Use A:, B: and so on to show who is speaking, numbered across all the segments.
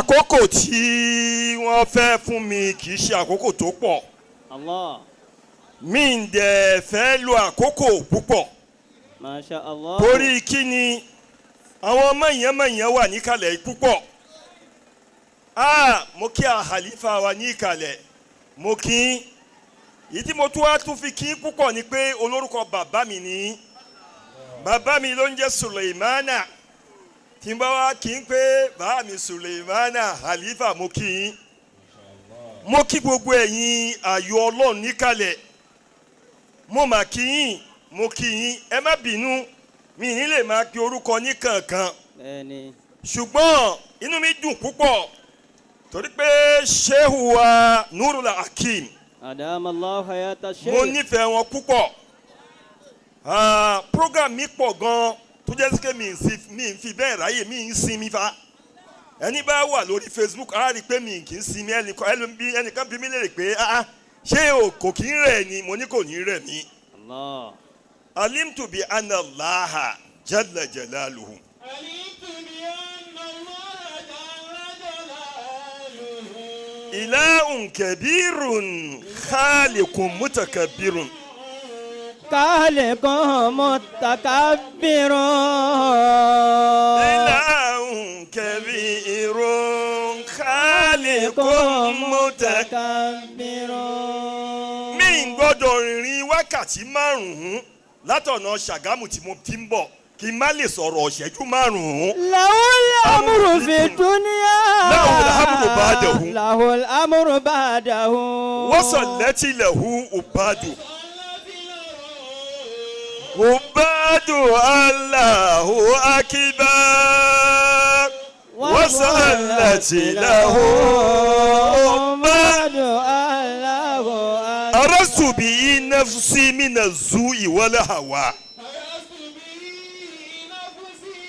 A: Àkókò tí wọ́n fẹ́ fún mi kì í ṣe àkókò tó pọ̀.
B: Allah.
A: Mi ń dẹ̀ fẹ́ lo àkókò púpọ̀.
B: Masha Allah.
A: Torí kí ni àwọn mọ̀nyánmọ̀nyán wà níkàlẹ̀ púpọ̀. Ah, mo kí àhàlífà wa ní ìkàlẹ̀, mo kí yìí tí mo tún wá tún fi kí púpọ̀ ni pé olórúkọ bàbá mi ní, bàbá mi ló ń jẹ́ Suleimana. Tí n bá wá kí n pé bàbá mi Suleimana Halifa, mo kí yín. Mo kí gbogbo ẹ̀yin àyò Ọlọ́run níkàlẹ̀, mo mà kí yín, mo kí yín. Ẹ má bínú, mi ní lè máa pe orúkọ ní kankan.
B: Bẹ́ẹ̀ni.
A: Ṣùgbọ́n inú mi dùn púpọ̀ torí pé Shehu wa Nurul Hakeem,
B: Adama Allah hayata sheikh.
A: mo nífẹ̀ẹ́ wọn púpọ̀. Ah, program mi pọ̀ gan tó jẹ́ sí pé mi ń fi bẹ́ẹ̀ ráyè, mi ń sinmi fa. Ẹni bá wà lórí Facebook á rí i pé mi kì í sinmi. Ẹnìkan bí mi lè rè pé, "Ah, ṣé o kò kí ń rẹ̀ ni?" Mo ní kò ní rẹ̀ mí.
B: Allah.
A: Alimtu bi anna Allaha jalla jalaluhu.
C: علمت بأن الله جل جلاله
A: Ilahun kabirun khaliqun mutakabbirun.
B: خالق متكبر.
A: Ilahun kabirun khaliqun mutakabbirun.
B: متكبر.
A: Mi ń gbọ́dọ̀ rìnrìn wákàtí 5 látọ̀nà Ṣàgámù tí mo ti ń bọ̀ kí n má lè sọ̀rọ̀ ọ̀ṣẹ́jú 5.
B: له الأمر في الدنيا.
A: له الأمر بعده.
B: له الأمر بعده.
A: وصلت له عباده عباد الله أكبر وصلت له
B: عباد الله أكبر.
A: أرست به نفسي من الزوء والهوى.
C: أرست به نفسي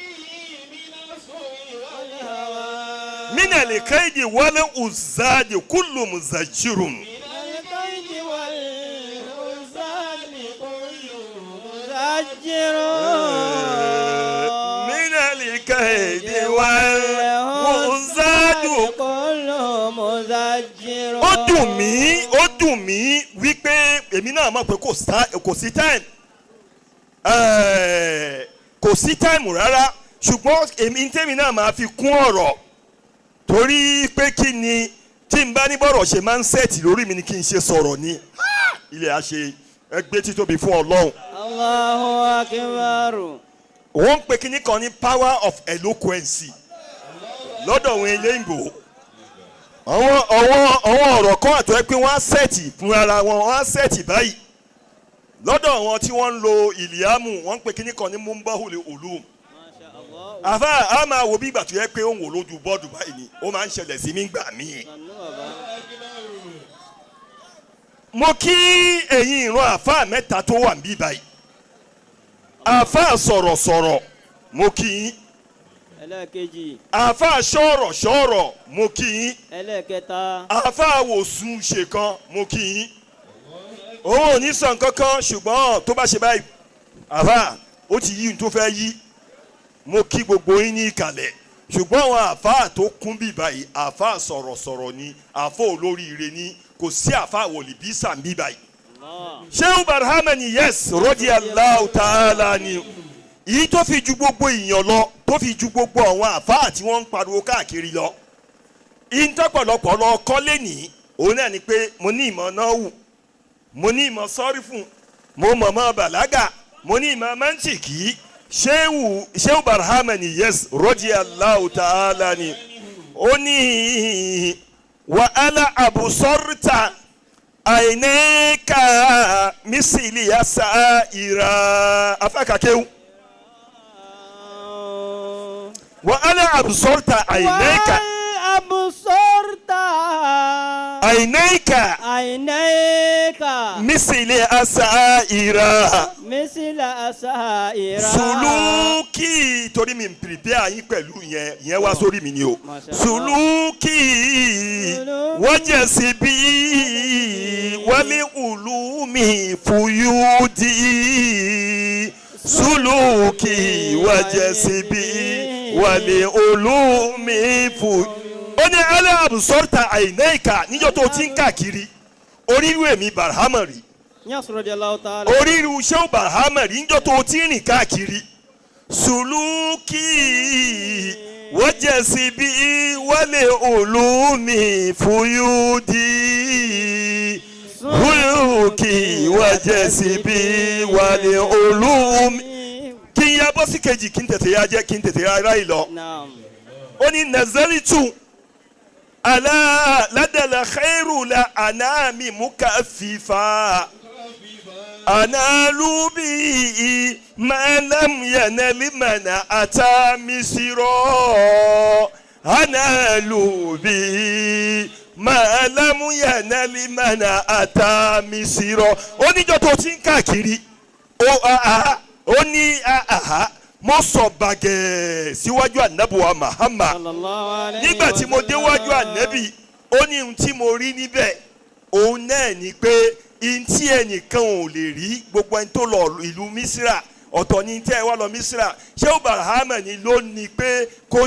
C: من السوء والهوى.
A: من الكيد والأزاد كل مزجر.
C: من الكيد والأزاد كل
B: مزجر.
A: من الكيد والأزاد
B: كل مزجر.
A: Ó dùn mí, ó dùn mí wípé èmi náà mọ̀ pé kò sí time, kò sí time rárá, ṣùgbọ́n èmi tèmi náà máa fi kún ọ̀rọ̀ torí pé kí ni tí n bá ní bọ̀rọ̀ ṣe máa ń set lórí mi ni kí n ṣe sọ̀rọ̀ ni ilé àṣẹ ẹgbẹ́ títóbi fún Ọlọ́run.
B: Allahu akbar.
A: Wọ́n ń pe kíní kan ní power of eloquence lọ́dọ̀ àwọn eléyìnbó. Àwọn ọ̀rọ̀ kan àtọ́ ẹ pé wọ́n á set fún ara wọn, wọ́n á set báyìí lọ́dọ̀ àwọn tí wọ́n ń lo ìlíàmù. Wọ́n ń pe kíní kan ní mumbahul ulum.
B: Masha Allah.
A: Àfa a máa wo bí ìgbà tó yẹ pé ó ń wò lójú bọ́ọ̀dù báyìí ni ó máa ń ṣẹlẹ̀ sí mi gbà míì.
B: Sannu baba.
A: Mo kí ẹ̀yin ìran àfa mẹ́ta tó wà níbí báyìí. Àfa sọ̀rọ̀sọ̀rọ̀, mo kí yín.
B: Ẹlẹ́ẹ̀kejì.
A: Àfa sọ̀rọ̀ sọ̀rọ̀, mo kí yín.
B: Ẹlẹ́ẹ̀kẹta.
A: Àfa wòsùn ṣe kan, mo kí yín. Òun ò ní sọ nǹkan kan, ṣùgbọ́n tó bá ṣe báyìí, àfa ó ti yí ohun tó fẹ́ yí. Mo kí gbogbo yín ní ìkàlẹ̀, ṣùgbọ́n àwọn àfa tó kún bí báyìí, àfa sọ̀rọ̀sọ̀rọ̀ ni, àfa olóríire ni, kò sí àfa wòlíbí sàǹbí báyìí.
B: Allah.
A: Shehu Barhama ni, yes, radiyallahu ta'ala ni èyí tó fi ju gbogbo èèyàn lọ, tó fi ju gbogbo àwọn àfáà tí wọ́n ń pariwo káàkiri lọ. Ìtọ́pọ̀lọpọ̀ lọ kọ́lé ní òun náà ni pé mo ní ìmọ̀ náwù, mo ní ìmọ̀ sọ́rífù, mo mọ̀ mọ́ bàlágà, mo ní ìmọ̀ mọ́ntìkì. Shehu Barhama ni, yes, radiyallahu ta'ala ni ó ní wàhálà àbùsọ̀rìtà àìníkà mísìlì yasa ìrà afákàkéwù wàhálà àbùsọ̀rìtà àìníkà.
B: أبصرت
A: àìníkà
B: عينيك
A: mísìlì yasa ìrà.
B: مثل أسائر.
A: Sùlùkì, torí mi ń prepare yín pẹ̀lú yẹn, yẹn wá sórí mi ni o.
B: Masha Allah.
A: Sùlùkì wọ́jẹ̀sí bí wálé ulumi fuyudi. Sùlùkì wọ́jẹ̀sí bí wálé ulumi fuyudi. Ó Ó ní alẹ́ àbùsọ́rìtà àìnáìka níjọ́ tó ti ń káàkiri oríru èmi Barhama rí.
B: Yes, radiyallahu ta'ala.
A: Oríru Shehu Barhama rí níjọ́ tó ti ń rìn káàkiri. Sùlùkì wọ́jẹ̀sí bí wálé olómi fúyúdì. Sùlùkì wọ́jẹ̀sí bí wálé olómi. Kí n ya bọ́ sí kejì kí n tètè ya jẹ́ kí n tètè ya ráyè lọ.
B: Naam.
A: Ó ní nazaritu ala ladala khairu la anami mukafifa analubi ma lam yanal mana ata misiro analubi ma lam yanal mana ata misiro. Ó níjọ́ tó ti ń káàkiri ó ní mo sọ bàgẹ́ síwájú ànábùwà Muhammad.
B: Sallallahu alayhi
A: Nígbà tí mo
B: wa
A: déwájú
B: sallam.
A: ànábì, ó ní ohun tí mo rí níbẹ̀ òun náà ni pé ihun tí ẹnìkan ò lè rí gbogbo ẹni tó lọ ìlú Mísírà ọ̀tọ̀ ní tẹ́ ẹ wá lọ Mísírà. Shehu Barhama ni ló ní pé kó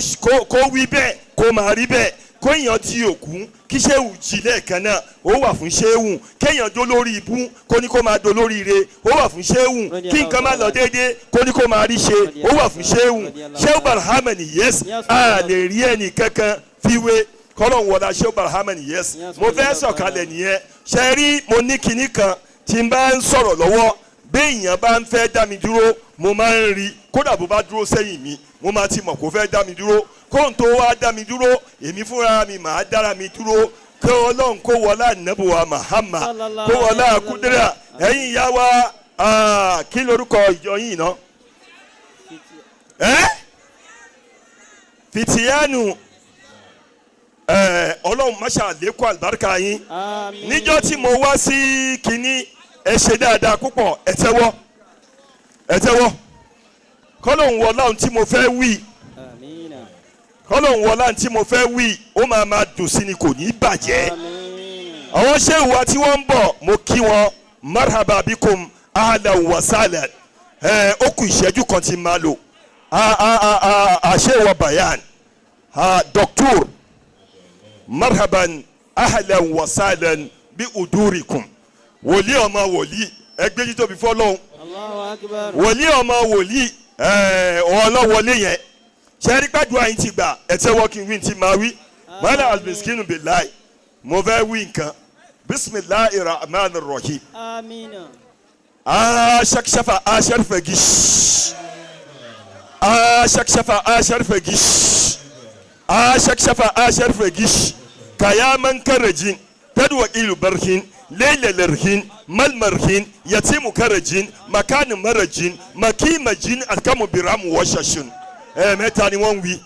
A: wí bẹ́ẹ̀ kó máa rí bẹ́ẹ̀, kó èèyàn di òkú kí Shehu jí lẹ́ẹ̀kan náà ó wà fún Shehu, kéèyàn dó lórí ibú kó ní kó máa dó lórí ire ó wà fún Shehu, kí nǹkan má lọ déédéé kó ní kó máa rí ṣe ó wà fún Shehu. Shehu Barhama ni yes, a lè rí ẹnì kankan fiwé kọ́lọ̀ ń wọlá Shehu Barhama ni yes. Mo fẹ́ sọ̀kalẹ̀ nìyẹn. Ṣe rí mo ní kinní kan tí n bá ń sọ̀rọ̀ lọ́wọ́, bí èèyàn bá ń fẹ́ dá mi dúró mo máa ń rí, kódà bó bá dúró sẹ́yìn mi mo máa ti mọ̀ kó fẹ́ dá mi dúró, kóhun tó wá dá mi dúró èmi fúnra mi màá dára mi dúró. Kí Ọlọ́run kó wọlá ànábùwà Muhammad, kó wọlá kúdírà. Ẹ̀yin ìyá wa, kí lorúkọ ìjọ yìí ná? Fìtìyánu. Ọlọ́run má ṣàlékún àlùbáríkà yín.
B: Àmín.
A: Níjọ́ tí mo wá sí kínní ẹ ṣe dáadáa púpọ̀, ẹ tẹ́wọ́ ẹ tẹ́wọ́. Kọ́lọ́hún wọlá ohun tí mo fẹ́ wí,
B: Àmín.
A: kọ́lọ́hún wọlá ohun tí mo fẹ́ wí, ó máa máa dùn sí ni kò ní bàjẹ́.
B: Àmín.
A: Àwọn ṣéwù wa tí wọ́n ń bọ̀ mo kí wọn marhaba bikum ahlan wa sahlan. Ẹ ó kù ìṣẹ́jú kan tí máa lò. Àṣewà bayan doctor marhaban ahlan wa sahlan bí udurikum. Wòlíì ọmọ wòlíì ẹgbẹ́ yìí tóbi fọlọ́hún.
B: Allahu akbar.
A: Wòlíì ọmọ wòlíì ọlọ́wọlé yẹn ṣẹ́rí gbàdúrà yín ti gbà ẹ tẹ́wọ́ kí n wí ti máa wí. Mọ́lá almiskinu bilayi mo fẹ́ wí nǹkan. Bisimilahi rahman rahim.
B: Àmín.
A: Ashakṣafa asharfagish ashakṣafa asharfagish ashakṣafa asharfagish kayaman karajin tadwa ilu barhin lailalarhin malmarhin yatimu karajin makani marajin makimajin alkamu biramu washashin. Mẹ́ta ni wọ́n ń wí.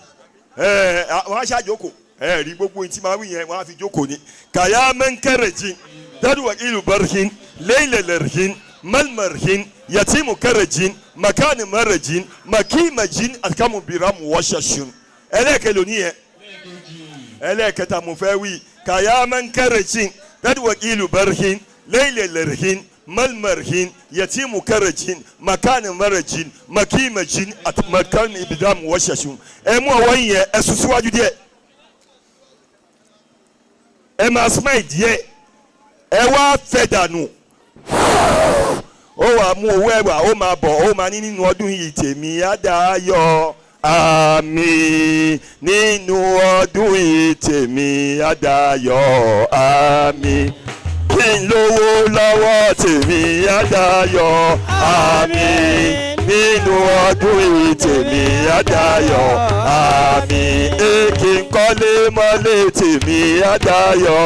A: Wọ́n á ṣàjókòó. Ẹ rí gbogbo ohun tí máa wí yẹn wọ́n á fi jókòó ni. Kayaman karajin tadwa ilu barhin lailalarhin malmarhin yatimu karajin makani marajin makimajin alkamu biramu washashin. Ẹlẹ́ẹ̀kẹ́ lóní yẹn. Ẹlẹ́ẹ̀kẹta mo fẹ́ wí. Kayaman karajin tadwa ilu barhin lailalarhin malmarhin yatimu karajin makani marajin makimajin makani ibidamu washashin. Ẹ mú ọwọ́ yín yẹn ẹ sún síwájú díẹ̀, ẹ máa smile díẹ̀, ẹ wá fẹ́ dànù. Ó wàá mú owó ẹwà ó máa bọ̀ ó máa ní nínú ọdún yìí tèmi á dayọ̀ àmín, nínú ọdún yìí tèmi á dayọ̀ àmín, kí n lówó lọ́wọ́ tèmi á dayọ̀ àmín, nínú ọdún yìí tèmi á dayọ̀ àmín, kí n kọ́lé mọ́lé tèmi á dayọ̀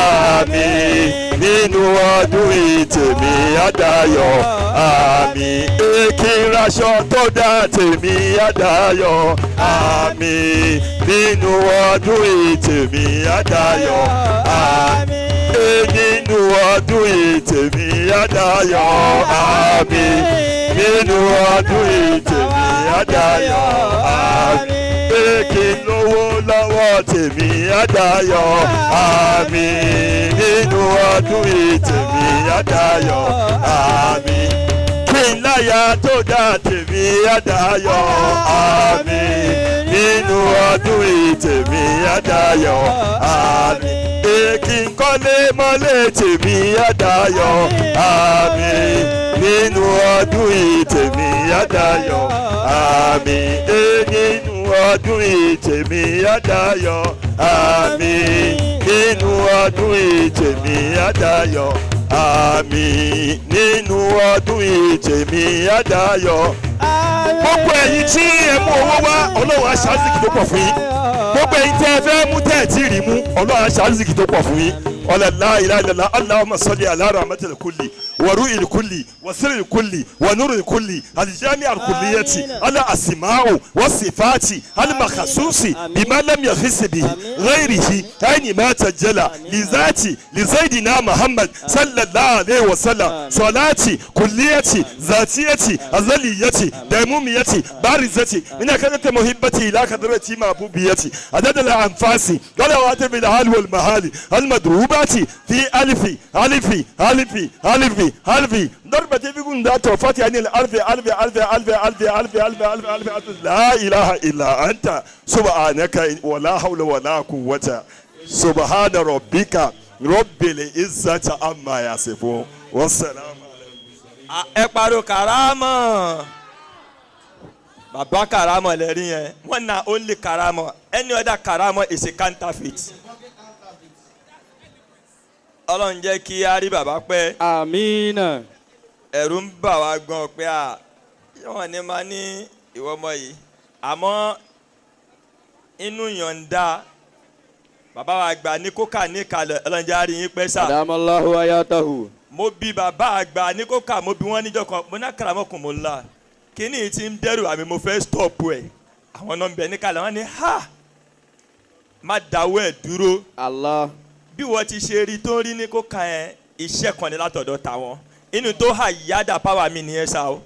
A: àmín, nínú ọdún yìí tèmi á dayọ̀ àmín, kí n raṣọ tó dá tèmi á dayọ̀ àmín, nínú ọdún yìí tèmi á dayọ̀ àmín, nínú ọdún yìí tèmi á dayọ̀ àmín, nínú ọdún yìí tèmi á dayọ̀ àmín, kí n lówó lọ́wọ́ tèmi á dayọ̀ àmín, nínú ọdún yìí tèmi á dayọ̀ àmín, kí Kí n láya tó dáa tèmi àdáyọ̀. Àmín. Nínú ọdún yìí tèmi àdáyọ̀. Àmín. Kí n kọ́lé mọ́lé tèmi àdáyọ̀. Àmín. Nínú ọdún yìí tèmi àdáyọ̀. Àmín. Nínú ọdún yìí tèmi àdáyọ̀. Àmín. Nínú ọdún yìí tèmi àdáyọ̀. Àmín. Nínú ọdún yìí tèmi àdáyọ̀. Gbogbo ẹ̀yin tí ẹ mú owó wá, Ọlọ́run á ṣe àrísìkí tó pọ̀ fún yín. Gbogbo ẹ̀yin tí ẹ fẹ́ mú tẹ́ ẹ̀ tí ì rí mú, Ọlọ́run á ṣe àrísìkí tó pọ̀ fún yín. Ọlá la ilaha illallah. Allahumma salli ala rahmatil kulli wa ru'il kulli wa sirril kulli wa nuril kulli aljami alkulliyati ala asma'u wa sifati al makhsusi bima lam yakhis bihi ghayrihi ayni ma tajalla li zati li zaidina Muhammad sallallahu alayhi wa sallam salati kulliyati zatiyati azaliyati daimumiyati barizati min kadati muhibbati ila kadrati mahbubiyati adad al anfasi wala watir bil hal wal mahali al madrubati fi alfi alfi alfi alfi alfi ضربة بيكون ذات وفاتي عن الألف ألف ألف ألف ألف ألف ألف ألف ألف ألف لا إله إلا أنت سبحانك ولا حول ولا قوة سبحان ربك رب العزة عما يصفون والسلام.
D: Ẹ pariwo karama. Bàbá karama lẹ́rí yẹn. Wọ́n na only karama. Any other karama is a counterfeit. Ọlọ́run jẹ́ kí á rí bàbá pẹ́.
B: Amina.
D: Ẹ̀rù ń bà wá gan pé à wọ́n ní máa ní ìwọ ọmọ yìí, àmọ́ inú yọ̀ǹda bàbá wa àgbà ní kókà ní ìkàlẹ̀. Ọlọ́run jẹ́ á rí yín pẹ́ sà.
B: Adamallahu ayatahu.
D: Mo bi bàbá àgbà ní kókà, mo bi wọ́n níjọ́ kan, mo ní àkàràmọ́kùn mo la kíní yìí ti ń dẹ́rù àmì, mo fẹ́ stop ẹ̀. Àwọn náà ń bẹ níkàlẹ̀, wọ́n ní ha má dáwọ́ ẹ̀ dúró.
B: Allah.
D: Bí wọ́n ti ṣe rí tó ń rí ní kókà yẹn, iṣẹ́ kan ní látọ̀dọ̀ tàwọn inú tó hà yádà power mi nìyẹn sá o.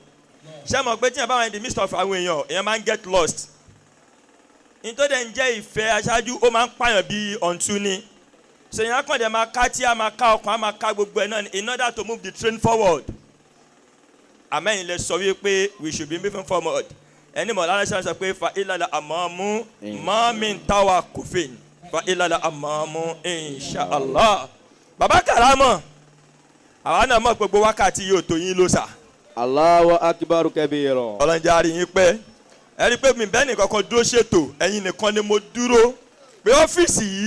D: Ṣé mo pé tí yẹn bá wà ní the midst of àwọn èèyàn, èèyàn máa ń get lost. Nítorí dẹ̀ ń jẹ́ ìfẹ́ aṣáájú, ó máa ń pààyàn bíi ọ̀ǹtún ni. Ṣèyàn akọ̀dẹ̀ máa ká tí a máa ká ọkàn, a máa ká gbogbo ẹ̀ náà ni in order to move the train forward. Àmẹ́yìn lè sọ wípé we should be moving forward. Ẹni mọ̀ lára ṣe sọ pé fa ìlàlà àmọ́mú mọ́mí táwa kòfin fa ìlàlà àmọ́mú inshallah. Bàbá Karamọ̀, àwa náà mọ̀ gbogbo wákàtí yóò tó yín ló sà.
B: Allahu akbar kabira.
D: Ọlọ́njà rí yín pẹ́. Ẹ rí i pé mi bẹ́ẹ̀ nìkan kan dúró ṣètò, ẹ̀yin nìkan ni mo dúró pé ọ́fíìsì yìí.